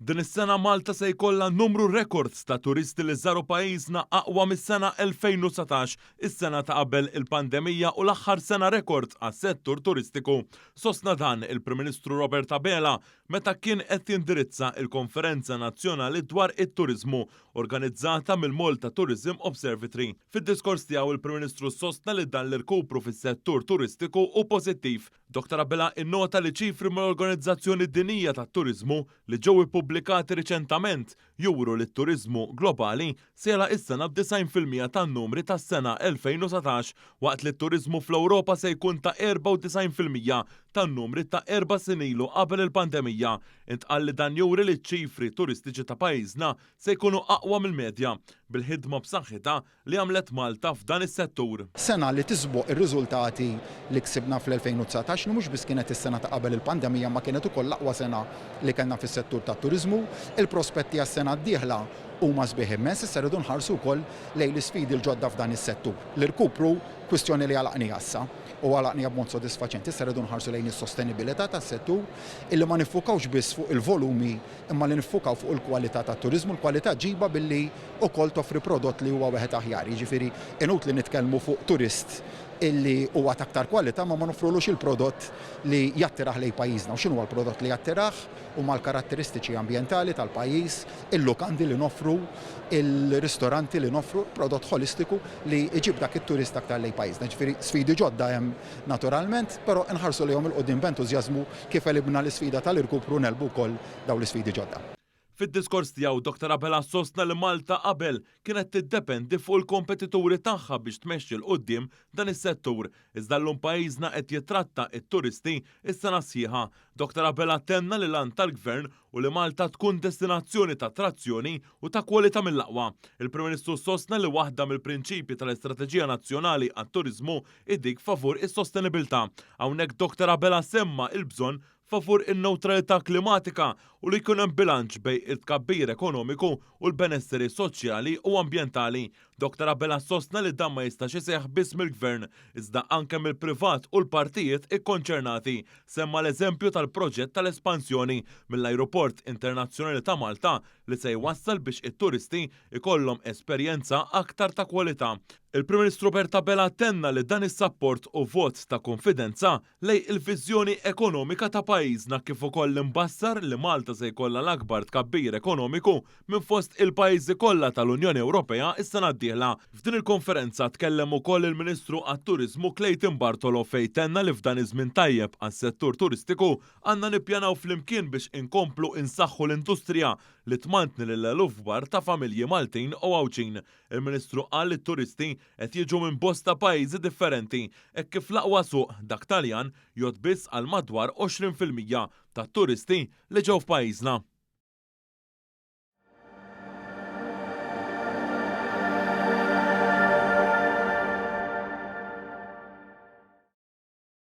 Din is-sena Malta se jkollha numru rekord ta' turisti li żaru pajjiżna aqwa mis-sena 2019, is-sena ta' qabel il-pandemija u l-aħħar sena rekord għas-settur turistiku. Sostna dan il-Prim Ministru Robert Abela meta kien qed jindirizza il-Konferenza Nazzjonali dwar it-Turiżmu organizzata mill-Malta Tourism Observatory. Fid-diskors tiegħu il-Prim Ministru sostna li dan l-irkupru fis-settur turistiku hu pożittiv. Dr Abela innota li ċifri mill-Organizzazzjoni Dinjija tat-Turiżmu li ġew ippubblikati riċentament juru li t-turiżmu globali se jagħlaq is-sena b'90% tan-numri tas-sena 2019 waqt li t-turiżmu fl-Ewropa se jkun ta' 94% tan-numri ta' 4 snin ilu qabel il-pandemija. Intqal li dan juri li ċ-ċifri turistiċi ta' pajjiżna se jkunu aqwa mill-medja bil-ħidma b'saħħitha li għamlet Malta f'dan is-settur. Sena li tisboq ir-riżultati li ksibna fl-2019, li mhux biss kienet is-sena ta' qabel il-pandemija ma kienet ukoll l-aqwa sena li kellna fis-settur tat-turiżmu. Il-prospetti għas-sena d-dieħla huma sbieħ immens, issa rridu nħarsu wkoll lejn l-isfidi l-ġodda f'dan is-settur. L-irkupru kwistjoni li għalaqniha issa u għalaqniha b'mod sodisfaċenti, issa rridu nħarsu lejn is-sostenibilità tas-settur illi ma niffukawx biss fuq il-volumi imma li niffukaw fuq il-kwalità tat-turiżmu, l-kwalità ġġibha billi wkoll toffri prodott li huwa wieħed aħjar. Jiġifieri inutli nitkellmu fuq turist illi huwa ta' aktar kwalità ma ma noffrulux il-prodott li jattirah lejn pajjiżna. U x'inhuwa l-prodott li jattirah? Huma l-karatteristiċi ambjentali tal-pajjiż, il-lukandi li noffru, il-ristoranti li noffru, prodott ħolistiku li jġib dak it-turist aktar lejn pajjiżna. Jiġifieri sfidi ġodda hemm naturalment, però nħarsu lejhom 'il quddiem b'entużjażmu kif għelibna l-isfida tal-irkupru negħlbu wkoll dawn l-isfidi ġodda. Fid-diskors tiegħu Dr. Abela sostna li Malta qabel kienet tiddependi fuq il-kompetituri tagħha biex tmexxi 'l quddiem dan is-settur, iżda llum pajjiżna qed jitratta it-turisti is-sena sħiħa. Dr. Abela tenna li l-għan tal-Gvern hu li Malta tkun destinazzjoni ta' attrazzjoni u ta' kwalità mill-aqwa. Il-Prim Ministru sostna li waħda mill-prinċipji tal-Istrateġija Nazzjonali għat-Turiżmu hi dik favur is-sostenibilità. Hawnhekk Dr. Abela semma il-bżonn favur in-newtralità klimatika u li jkun hemm bilanċ bejn it-tkabbir ekonomiku u l-benesseri soċjali u ambjentali. Dr. Abela sostna li dan ma jistax iseħħ biss mill-gvern, iżda anke mill-privat u l-partijiet ikkonċernati. Semma l-eżempju tal-proġett tal-espansjoni mill-Ajruport Internazzjonali ta' Malta li se jwassal biex it-turisti ikollhom esperjenza aktar ta' kwalità. Il-Prim Ministru Robert Abela tenna li dan is-sapport hu vot ta' konfidenza lejn il-viżjoni ekonomika ta' pajjiżna kif ukoll imbassar li Malta se jkollha l-akbar tkabbir ekonomiku minn fost il-pajjiżi kollha tal-Unjoni Ewropea s-sena d-dieħla. F'din il-konferenza tkellem ukoll il-Ministru għat-Turiżmu Clayton Bartolo fejn tenna li f'dan iż-żmien tajjeb għas-settur turistiku għandna nippjanaw flimkien biex inkomplu insaħħu l-industrija li tmantni lil eluf kbar ta' familji Maltin u Għawdxin. Il-Ministru qal li t-turisti qed jiġu minn bosta pajjiżi differenti hekk kif l-aqwa suq dak Taljan jgħodd biss għal madwar 20% tat-turisti li ġew f'pajjiżna.